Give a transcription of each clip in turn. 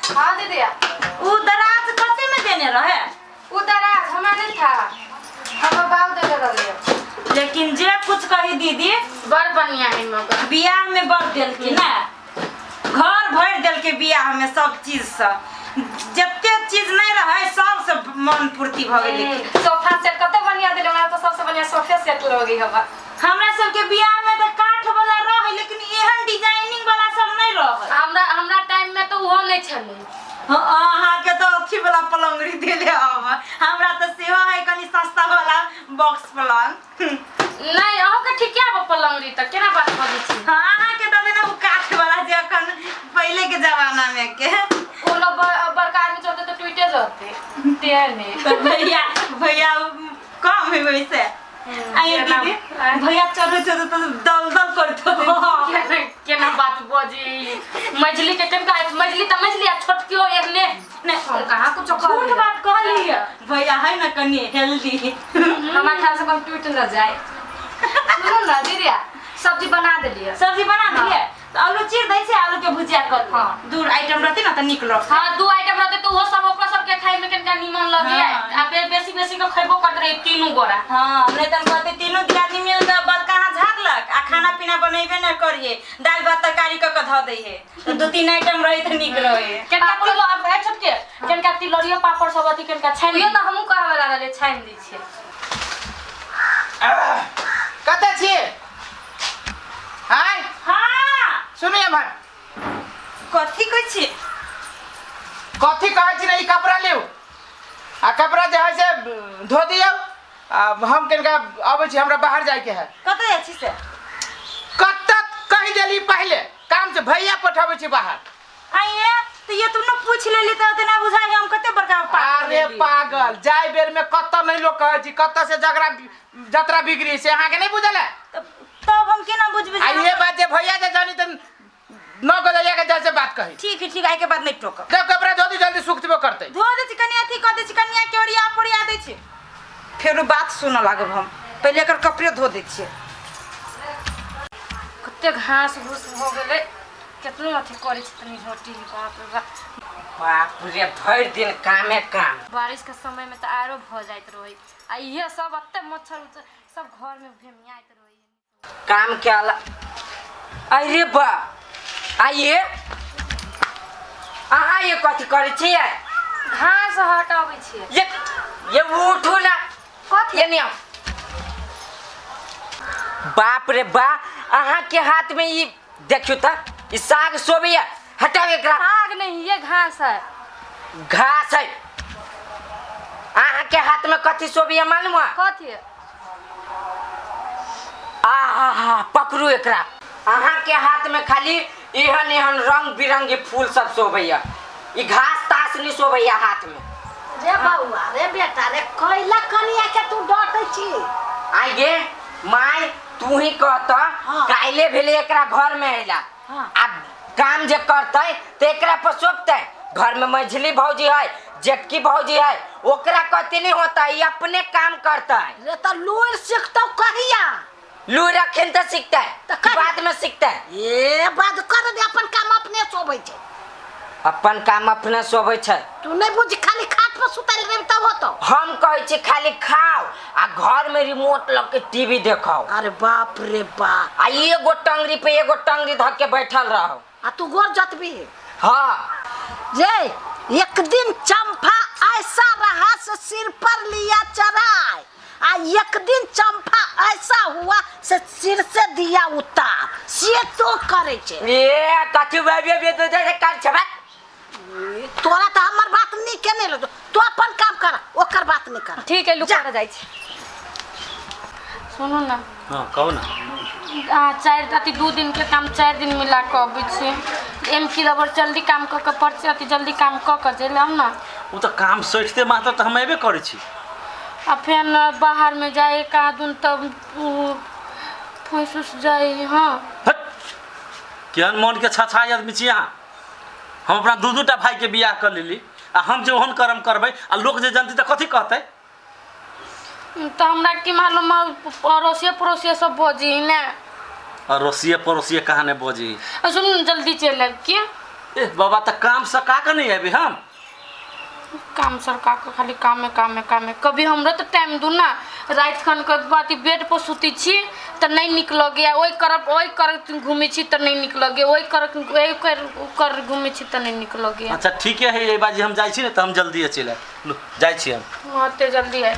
हाँ दीदिया। उ दराज कते में देने रहे? उ दराज हमरा नहीं था, हमर बाप देले रहले। लेकिन जे कुछ कही दीदी, बड़ बढ़िया है मगर बियाह में बड़ देलकी ना, घर भर देलके बियाह में सब चीज से, जते चीज नहीं रहे सब से मन पूर्ति भ गेलै। सोफा सेट कते बढ़िया देले, हमरा तो सबसे बढ़िया सोफे सेट लगी हवा। हमरा सबके बियाह में तो काठ वाला रहे, लेकिन एहन डिजाइनिंग वाला सब नहीं रहे। हमरा हमरा टाइम में तो उहो नहीं छलै। हाँ, अहाँके तो अथी वाला पलंगड़ी देले हब, हमरा तो सेहो है कनी सस्ता वाला बॉक्स पलंग। नहीं, अहूँ के ठीके आब पलंगड़ी त केना बात बजै छी? हाँ, अहाँके तो देने वो काठ वाला जे अखन पहले के जमाना में के। ओ लोग बड़का आदमी चलते तो टूटे जते तेने। तो भैया भैया कम है वैसे। आइए दीदी, भैया चलो चलो तो दल दल करते हो। केना बात बजी, मझली के केनका मझली त मझली आ छोटकियो एहने नहीं, हम कहाँ कुछ झूठ बात कहली है। भैया है ना कनी हेल्दी, हमरा ख्याल से कम टूट न जाए। सुनू ना दीदी, सब्जी बना देलियै। सब्जी बना देलियै तो आलू चीर दै छै, आलू के भुजिया कर। हाँ। दू आइटम रहते ना त नीक लगतै। हाँ, दू आइटम रहते तो वो सब ओकरा सबके खाइ में कनिका नीमन लगे। हाँ। आ बेसी बेसी के खैबो करत रहे तीनू गोरा। हाँ, नहीं तो कहते तीनू दियादनी मिल के बस कहाँ झाड़लक आ खाना पीना बनेबे न करिए, दाल भात तरकारी क के धऽ दै है, तो दू तीन आइटम रहे त नीक रहे। कनिका तिलो अब है छोटके, कनिका तिलौरियो पापड़ सब अथी कनिका छानि। उहो त हमहूँ कहै वाला रहलियै, छानि दै छियै। कतऽ छियै? आय। हाँ। सुनू एम्हर। कथी कहै छियै? कथी कहै छी ने, ई कपड़ा लिउ आ कपड़ा जे है से धो दियौ, आ हम कनिका अबै छी, हमरा बाहर जाइके है। कतऽ जाइ छी से? कतऽ कहि देली पहिले, काम से भैया पठाबै छी बाहर। आइए तो ये तुम ने पूछ लेली तो उतना बुझाइ हम कते बड़का पाप अरे लेली। पागल, जाय बेर में कतऽ नहीं लोग कहै छी, कतऽ से झगड़ा जतरा बिगड़ी से अहाँके नहीं बुझल है? तब हम केना बुझबै? आ ये बात जे भैया जे जानी त 9 बजे जाके जैसे बात कही। ठीक है, ठीक है, आइ के बाद नहीं टोकब। जब कपड़ा धो दी जल्दी सुखतबो करतै। धो दै छी कनी, अथी कऽ दै छी कनिया के ओरिया पोरिया दै छी, फेरो बात सुनऽ लागब हम। पहिले एकर कपड़े धो दै छियै। कते घास भूस भऽ गेलै, केतनो अथी करै छी तनी रोटी। बाप रे बाप, बाप रे, भरि दिन कामे काम। बारिश के समय में तऽ आरो भऽ जाइत रहै, आ इहे सब एते मच्छर उच्छर सब घर में भेमियाइत रहै। काम के अला अरे बा, आइए अहाँ ये कथी करै छियै? घास हटाबै छियै। ये उठू ना। कथी? ये नहीं आओ। बाप रे बा, अहाँ के हाथ में ई देखियो त, ई साग शोभैया, हटाओ एकरा। साग नहीं, ये घास है। घास है। अहाँ के हाथ में कथी शोभैया मालूम है? कथी? आहा, पकड़ू एकरा। अहाँ के हाथ में खाली एहन एहन रंग बिरंगी फूल सब शोभैया, ई घास तास नहीं शोभैया हाथ में। रे बउआ, रे बेटा रे, कैला कनिया के तू डांटै छी? आइए my, तू ही कहत। हाँ। काल्हे भेलै एकरा घर में अयला। हाँ। आ काम जे करतै तऽ एकरा पर शोभतै? घर में मझली भौजी है, जेटकी भौजी है, ओकरा कथी नहीं होता, ई अपने काम करतै। रे तऽ लूरि सिखतौ कहिया? लूरि रखिन तऽ सिखतै। तऽ कहिया? बाद में सिखतै। ए बाद कर दे, अपन काम अपने शोभै छै। अपन काम अपने शोभै छै। तू नहीं बुझ, खाली खाट पर सुतल रहे तब होतो। हम कहै छी खाली खाओ आ घर में रिमोट लग के टीवी देखाओ। अरे बाप रे बाप। आ एगो टंगरी पे एगो टंगरी धक के बैठल रहो। आ तू गोर जतबी। हाँ। जे एक दिन चंपा ऐसा रहा से सिर पर लिया चढ़ाए, आ एक दिन चंपा ऐसा हुआ से सिर से दिया उतार, से तो करे छे। ए कथी बे बे बे बे बे कर छबा। तोरा तो हमर बात नहीं के नहीं लगतो, तू अपन काम कर, ओकर बात नहीं कर। ठीक है, लुका जाय छी। सुनू ना। हाँ, कहू ना। आ चार अथी 2 दिन के काम 4 दिन मिला के अबै छी। एम की रबर जल्दी काम क के परचे अथी जल्दी काम क के चलि आउ ना। उ तऽ काम सोचिते मात्र तऽ हम अयबे करै छी। आ फेन बाहर में जाए का दुन तब उ फंस उस जाए। हाँ। हट, केहन मन के छछाई आदमी छी अहाँ। हम अपना दू दूटा भाई के बियाह कर लेली आ हम जे ओहन कर्म करबै आ लोक जे जानती तऽ कथी कहतै? तऽ हमरा की मालूम, अड़ोसिए पड़ोसिए सब बजी ने। अड़ोसिए पड़ोसिए कहाँ ने बजी। आ सुन, जल्दी चलि आबि की? ए बाबा त काम से का के नहीं आबी हम काम सरकार के खाली काम में काम में काम में कभी हमरो तो टाइम दू ना रात खन के बाद बेड पर सुती छी त नहीं निक लगे ओइ करब ओइ कर घूमै छी त नहीं निक लगे ओइ कर ओइ कर कर घूमै छी त नहीं निक लगे। अच्छा ठीक है ये बाजी हम जाइ छी ने त हम जल्दी चलि आयब। लो जाइ छी हम। हां ते जल्दी आय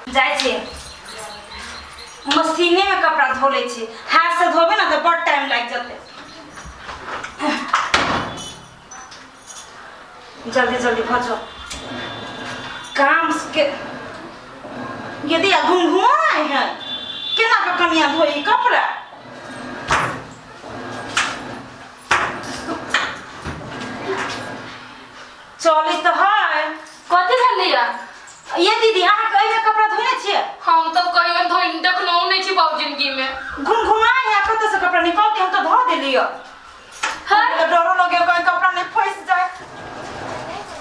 जाइ छी। मशीने में कपड़ा धो लै छी, हाथ से धोबे ना तो बड़ टाइम लागि जतै। जल्दी जल्दी भजो काम के यदि घुमघुमाए है केना के कनिया धोई कपड़ा। चली तो है कथी भेलैया ये दीदी अहाँ के एहिमे कपड़ा धोने छियै? हम तो कहियो धोइ देखलहुँ नहि छी बाबू जिंदगी में। घुमघुमाए है कतऽ से कपड़ा निकाल के हम तो धो देलियै। हाँ तो डरो लगे कहीं कपड़ा नहीं फंस जाए।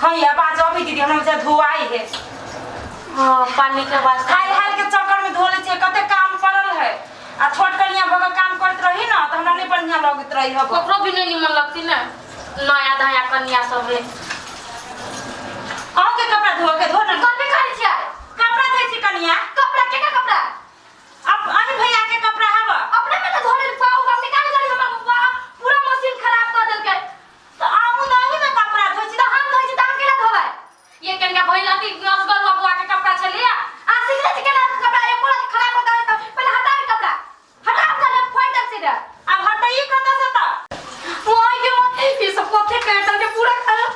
हाँ ये आवाज अभी दीदी हमरा जा धोआई है। हां पानी के आवाज हाल हाल के चक्कर में धो ले छियै, कते काम पड़ल है आ छोट कनिया भग काम करत रही ना त हमरा नहीं बढ़िया लगत रही हब। ककरो भी नहीं निमन लगती ना नया धया कनिया सब रे। अहाँ के कपड़ा धो के धो ना। कथी करै छियै? कपड़ा धोइ छी कनिया। कपड़ा के का कपड़ा? अब अहीं भैया के कपड़ा हब अपने में तो धो ले पाऊ हम निकाल देली हमर बुआ पूरा मशीन खराब कर देलकै। त अहूँ नहीं में कपड़ा धोइ छी त हम धोइ छी त हम केना धोबै? ये कनिया भइल अथी असगर बुआ के कपड़ा छलिया आ सिखले छी केना कपड़ा एको रति खराब होता है त पहिले हटाबी कपड़ा हटाब त फाड़ देब सीधा। अब हटई कतऽ से त मोय के मोय ई सब कथे कर देलकै पूरा खराब।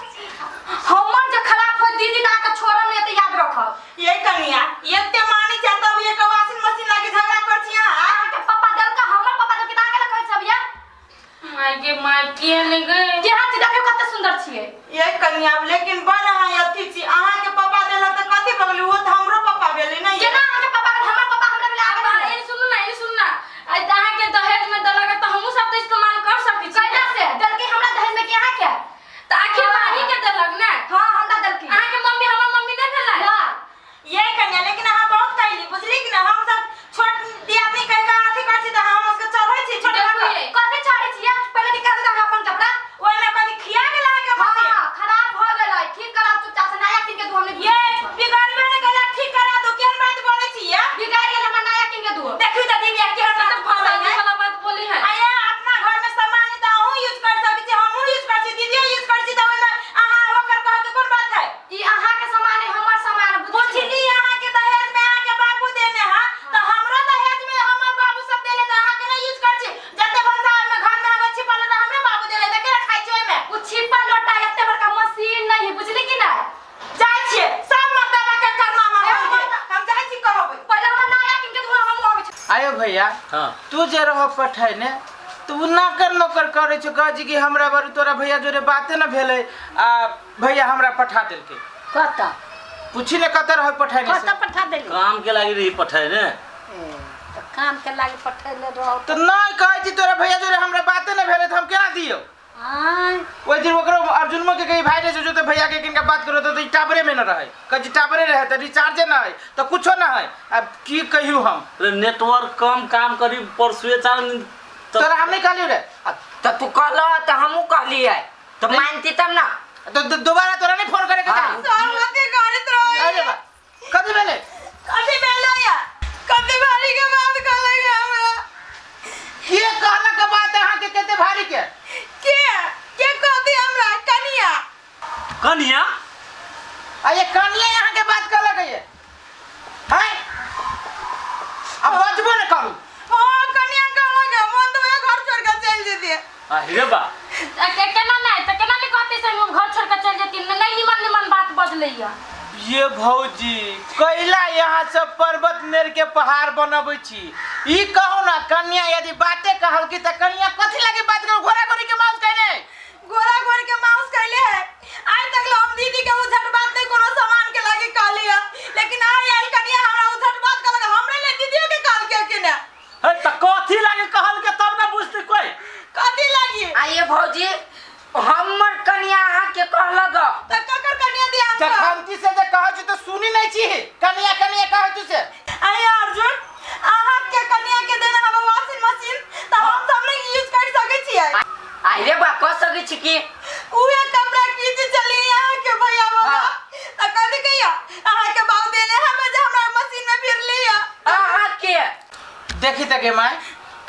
हमर जे खराब हो दीदी त आके छोड़म नहीं त याद रखब। ये कनिया एते मानी छै तब ये के वॉशिंग मशीन लागी झगड़ा कर छी अहाँ। अहाँ के पापा देलका हमर पापा देलकै त आके कहै छै भैया माय के माय के ने गए के हाथ देखियौ कते सुंदर छियै। ये कनिया लेकिन बड़ अहाँ अथी छी, अहाँ के पापा देलक त कथी भगली वो त हमरो पापा भेलै ने। केना अहाँ के पापा भेल? हमर पापा हमरा भेलै आगे एनी सुनू ना एनी सुनू ना अहाँ के दहेज में देलक त हमहु सब त इस्तेमाल कर सकै छी। कैला से देलकै हमरा दहेज में के अहाँ के? त आखिर अहीं के देलक ने। हां हमरा देलकै। अहाँ के मम्मी हमर मम्मी नै भेलै ना। ये कनिया लेकिन अहाँ बहुत कैली बुझली कि ना। हम सब छोट दियादनी कह के अथी कर छी त हम उसके चढ़ै छी छोट देखिए कथी चढ़ै छी पहिले निकाल दे अपन कपड़ा ओइ में कथी खिया गेल अहाँ के मशीन? हां खराब भ गेलै ठीक करा चुपचाप से नया किन के दू हमने। ये बिगाड़बे ने केला ठीक करा दू केहन बात बोलै छी ये? बिगाड़ गेल हमरा नया किन के दू। देखियौ त दीदी केहन बात बोलै है वाला बात बोली है। आया अपना घर में सामान त अहूँ यूज कर सकै छी हमहूँ यूज कर छी दीदीयो यूज कर छी त ओइ में अहाँ ओकर कहै के कोन बात है? ई अहाँ के सामान है हमर सामान बुझली अहाँ के दहेज में अहाँ के बाबू देने है त हमरो दहेज में हमर बाबू सब देले त अहाँ के नहीं यूज कर छी। जते भनसा में घर में आबै छी पहिले त हमरे बाबू देले त केना खाइ छी ओइ में? उ छिपा लोटा एते बड़का मशीन नहीं है बुझली कि नहीं? जाइ छियै सब मर्दाबा के करनामा हम जाइ छी कहबै पहिले हमर नया किन के दू हम आबै छी। आयो भैया हां तू जे रह पठैने तू नौकर नौकर करै छौ कह जी कि हमरा बारू तोरा भैया जोरे बाते न भेलै आ भैया हमरा पठा देलकै। कतऽ पूछी ने कतऽ रह पठैने से? कतऽ पठा देली? काम के लागी रही पठैने। त काम के लागी पठैले रहो त नहीं कहै छी तोरा भैया जोरे हमरा बाते न भेलै त हम केना दियौ? आय ओइ दिन ओकरो अर्जुनमो के कही भाई रे जो तो भैया के किनका बात करो तो टावरे में न रहे कह जी टावरे रहे त रिचार्जे न है त कुछो न है। अब की कहियौ हम? अरे नेटवर्क कम काम करी परसुए चार दिन तोरा हम नहीं कहलियौ रे। त तू कहलो त हमहूँ कहलियै त मानती तब ना। तो दोबारा तोरा नहीं फोन करे के चाही। सहमति करैत रहे। अरे बा कथी भेलै? कथी भेलै या कथी भारी के बात कहलै हमरा? के कहलक के बात अहाँ के कते भारी के? के के कहती हमरा? कनिया। कनिया? आ ये कनिया यहाँ के बात कहलक ये हैं? अब बजबो न करू। हां कनिया कहलक मन तो घर छोड़ के चल जेती। अरे बा केना नहीं त केना नहीं कहते से हम घर छोड़ के चल जेती नहीं निमन निमन बात बजलैया। ये भौजी कैला यहाँ सब पर्वत मेर के पहाड़ बनबै छी ई कहू ना कन्या यदि बाते कहल की त कन्या कथी लागी बात करू? घोड़ा घोड़ी के मांस कहने घोड़ा घोड़ी के मांस कहले है। आइ तक हम दीदी के उझट बात नहीं कोनो सामान के लागी कहली है लेकिन आइ आइल कन्या हमरा उझट बात कहलक हमरे ले दीदी के कहल के कि ना? हे त कथी लागी कहल के तब ना बुझती कोई कथी लागी? आइए भौजी हमर कन्या अहाँ के कहलक त ककर कन्या दिया हम? जखनती से जे कहै छी त सुनी नहीं छी कन्या कन्या कहै छी से। आइ अर्जुन अहाँ के कन्या के देने हम वॉशिंग मशीन त हम सब नहीं यूज कर सकै छियै। आइरे बा कह सकै छी की उहे कपड़ा खींच चली अहाँ के भैया बाबा। हाँ। त कथी कहिया अहाँ के बाबू देने हमें जे हमरा मशीन में फिर लिया। अहाँ के देखी तके माय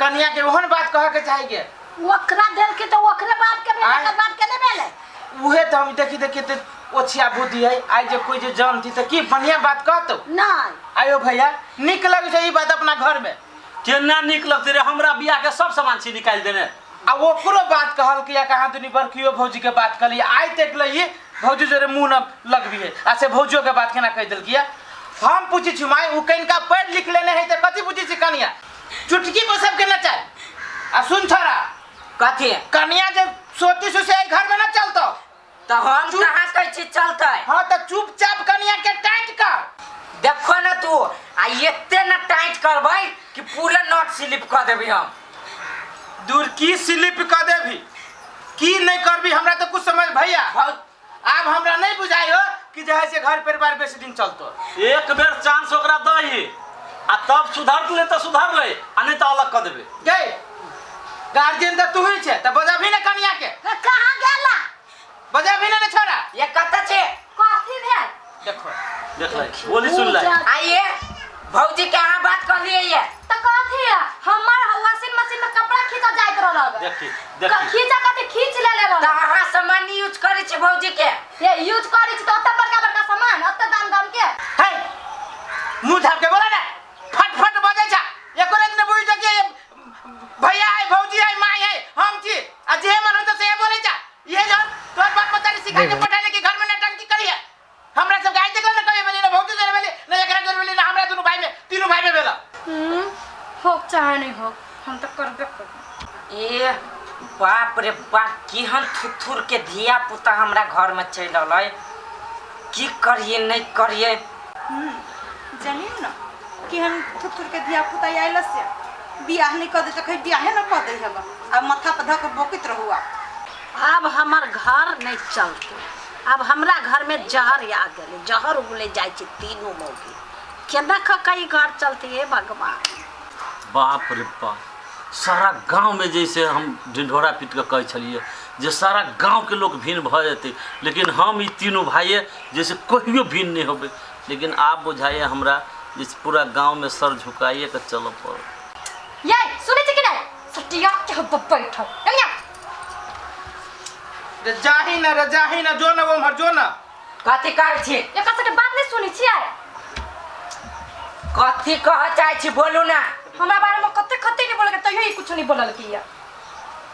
कन्या के ओहन बात कह के चाहिए ओकरा देल के तो ओकरे बाप के भेलै, आय। एकर बाप के नहीं भेलै। उहे तो हम देखी देखी तो ओछिया बुद्धि है आई जे कोई जे जानती तो की बढ़िया बात कहतो। नहीं आयो भैया निक लगे छै ई बात अपना घर में। केना निक लगते रे हमरा बियाह के सब सामान छी निकालि देने। आ ओकरो बात कहल कि या कहाँ दुनी बरखियो भौजी के बात कहली आइ तक लई भौजी जोरे मुंह न लगबी है आ से भौजियो के बात केना कहि देलकी। हम पूछी छी माय उ कनिका पढ़ लिख लेने है त कथी पूछी छी कनिया चुटकी पर सबके न चाहे। आ सुन छोरा कथी कनिया जे सोती सु से घर में न चलतो त हम कहाँ कहै छी चलतै। हां त चुपचाप कनिया के टाइट कर। देखो न तू आ एते न टाइट करबै कि पूरा नट स्लिप क देबी हम। दूर की स्लिप क देबी की नहीं करबी हमरा तो कुछ समझ भैया आब हमरा नहीं बुझाइयो कि जे है से घर परिवार बेसी दिन चलतो। एक बेर चांस ओकरा दही आ तब सुधर ले त सुधर ले आ नहीं त अलग क देबे। गई गार्जियन त तू ही छे त बजाबी ने कनिया के। कहाँ गेला बजाबी ने छोरा ये कत छे कथी भेल देखो देख ले बोली सुन ले। आइए भौजी के अहाँ बात कहलिए ये त कथी है हमर वॉशिंग मशीन में कपड़ा खींचा जाइत रहल। देखी देखी खींचा कथी खींच ले ले त रहल। अहाँ सामान यूज करै छी भौजी के। ये यूज करै छी त ओते बड़का बड़का सामान ओते दाम दाम के। हे मुंह झाप के बोला ना फट फट बजै छ एको रात ने बुझ कि भैया है भौजी है माई है हम छी आ जे मन होत से बोलै छ। ये जन तोर बाप मतारी सिखा के पठाले कि घर में नटंकी करी है हमरा सब गाय देखल न कहे भेलै न भौजी जोरे भेलै न एकरा जोरे भेलै न हमरा दुनू भाई में तीनू भाई में भेल। हो चाहे नहीं हो हम त करबे करब। ए बाप रे बाप केहन थुथुर के धिया पुता हमरा घर में चलि अलै की करिए नहीं करिए। जानियो न केहन थुथुर के धिया पुता आइल से बियाह नहीं कर दे त कहीं बियाहे न कर दे हब आ माथा पर धक बोकित रहू। अब हमर घर नहीं चलते अब हमरा घर में जहर आ गेलै जहर उगले जाइ छै तीनू मौगी केना कई घर चलते हे भगवान। बाप रे बाप सारा गांव में जैसे हम ढिंढोरा पीट के कहै छलियै जे सारा गांव के लोग भिन्न भऽ जेतै लेकिन हम ई तीनू भाइये जैसे कहियो भिन्न नहीं होबै लेकिन आब बुझाइए हमरा जैसे पूरा गांव में सर झुकाइए के चलऽ पड़त। ये सुनै छी कि नहीं सटिया के बैठल कन्या रे जाही न रे जाही न जो न वो मर जो न। कथी कहै छी एकर सबके बात नहीं सुनै छियै। कथी कह चाहै छी बोलू ना। हमरा बारे में कते कते नहीं बोलके तैयो ई कुछ नहीं बोलल की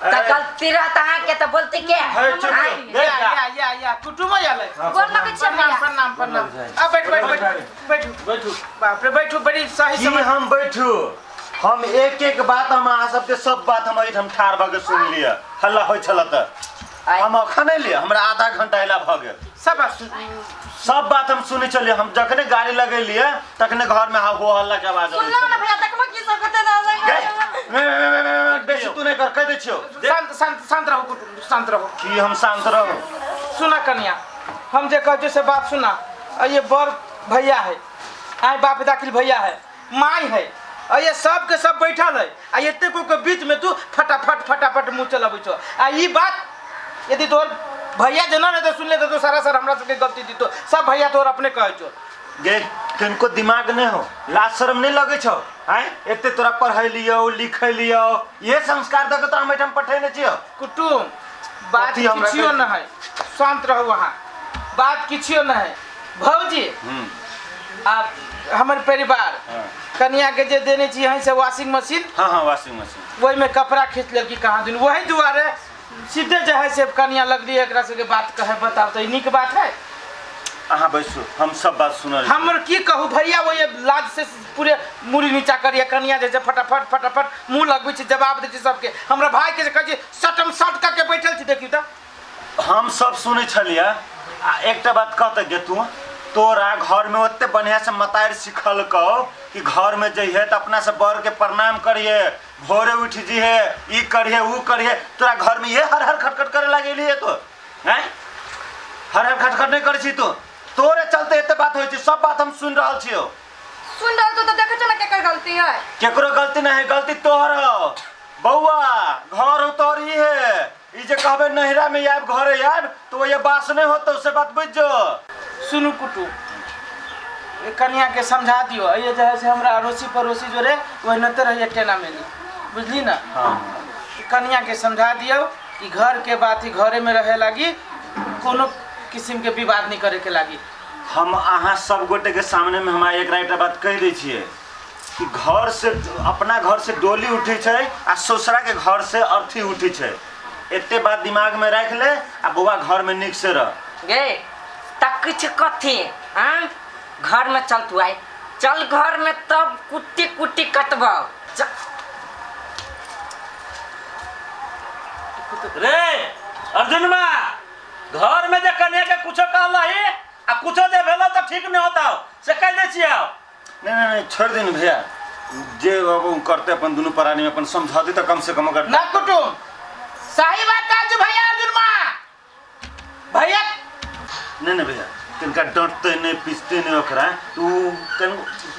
त गलती रहत अहाँ के त बोलती के। या या या या कुटुम आयल गोर लगै छी भैया। प्रणाम प्रणाम आ बैठ बैठ बैठ बैठू बैठू बाप रे बैठू बड़ी सही की समझ। हम बैठू हम एक एक बात हम अहाँ सबके सब बात हम एहिठाम ठाढ़ भऽ के सुनि लिअ हल्ला होइ छल त हम अखन एलियै हमरा आधा घंटा अयला भऽ गेल। सब बात हम सुनै छलियै हम जखने गाड़ी लगेलियै तखने घर में हो हल्ला के आवाज अबै सुनलो ना भैया देखबो की सब कते दादा बेसी तू नहीं कर कह दै छियौ। शांत शांत शांत रहो कुटुम शांत रहो। की हम शांत रहू। सुना कन्या हम जे कहै से बात सुना। ये बड़ भैया है आइ बाप दाखिल भैया है माई है आ ये सब के सब बैठल है आ एते को के बीच में तू फटाफट फटाफट मुँह चलबै छौ। आ ई बात यदि तोर भैया जे न रहते सुन लेते तो सारा सर हमरा सबके गलती दितो सब भैया तोर अपने कहै छौ। गे तनको दिमाग नहीं हो लाज शर्म नहीं लगे छौ आय एते तोरा पढ़ैलियौ लिखैलियौ ये संस्कार दऽ के तो हम एठाम पठेने छियौ। कुटुम बात किछियो न है शांत रहू अहाँ बात किछियो न है। भौजी आप हमर परिवार कन्या के जे देने छी यहीं से वॉशिंग मशीन। हाँ हाँ वॉशिंग मशीन वही में कपड़ा खींच लेलकी कहाँ दिन वही दुआरे सीधे जे है से कन्या लगली एकरा सबके बात कहे बताओ तो नीक बात है। अहाँ बैसू हम सब बात सुनल। हमर की कहू भैया वो ये लाज से पूरे मुड़ी नीचा करिए कन्या जे फटाफट फटाफट मुँह लगबै छै जवाब दै छै सबके। हमरा भाई के जे कहै छै सटम सट कऽ के बैठल छी देखियौ तऽ। हम सब सुनै छलियै आ एकटा बात कहतै गे तू तोरा घर में ओते बढ़िया से मतारि सिखलकौ कि घर में जइहे त अपना से बड़ के प्रणाम करिहे भोरे उठ जिहे ई करिहे ऊ करिहे तोरा घर में ये हर हर खटखट करे लागेली है तो हैं हर हर खटखट नहीं करै छी तू तोरे चलते एते बात होइ छै सब बात हम सुन रहल छियौ। सुन रहल तो देखै छ ना केकर गलती है। केकरो गलती नहीं है गलती तोहर हो बौआ घर हो तोहर ही है ई जे कहबे नहिरा में आयब घरे आयब तो ये बास नहीं होतो से बात बुझ जो। सुनू कुटु, ए कनिया के समझा दियो, ये जे है से हमरा अड़ोसी पड़ोसी जोरे ओहिनाते रहिए टेना मेली, बुझली ना? हाँ। कनिया के समझा दियो कि घर के बात ही घरे में रहे लागी, कोनो किस्म के विवाद नहीं करे के लागी। हम अहाँ सब गोटे के सामने में हमरा एक राइट बात कह दै छियै कि घर से अपना घर से डोली उठै छै आ ससुरा के घर से अर्थी उठै छै। एते बात दिमाग में राख ले आ बौआ घर में नीक से रह। गे त किछु कथी हाँ घर में चल तू आइ चल घर में तब कुट्टी कुट्टी कटबौ। रे अर्जुनमा घर में जे कन्या के कुछो कहलही आ कुछो जे भेलो त ठीक नहीं होता से कह दै छियै। नहीं नहीं नहीं छोड़ दिन भैया, जे अब उ करते अपन दुनू प्राणी में अपन समझा दी त कम से कम अगर ना कुटुम सही बात काजू भैया अर्जुनमा भैया। नहीं नहीं भैया तिनका डांटते नहीं पीसते नहीं ओकरा तू कन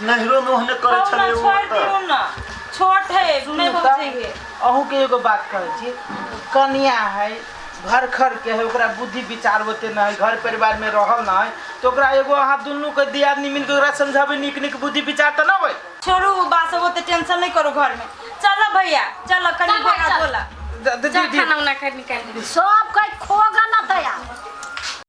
नहिरो में ओहने करे छले उ छोड़ दियो ना, छोट है नहीं पहुंचेंगे। अहू के एगो बात कहै छी, कनिया है घर खर के है, ओकरा बुद्धि विचार ओते न है, घर परिवार में रहल न है, तो ओकरा एगो अहाँ दुनू के दियादनी मिल के ओकरा समझाबै नीक नीक बुद्धि विचार त न होय। छोड़ू बात सब ओते टेंशन नहीं करो घर में। चलो भैया चलो कनी चल भाई, बोला चल। बोला चल खाना उना खा निकाल दे। सब कोई खोगा न दया,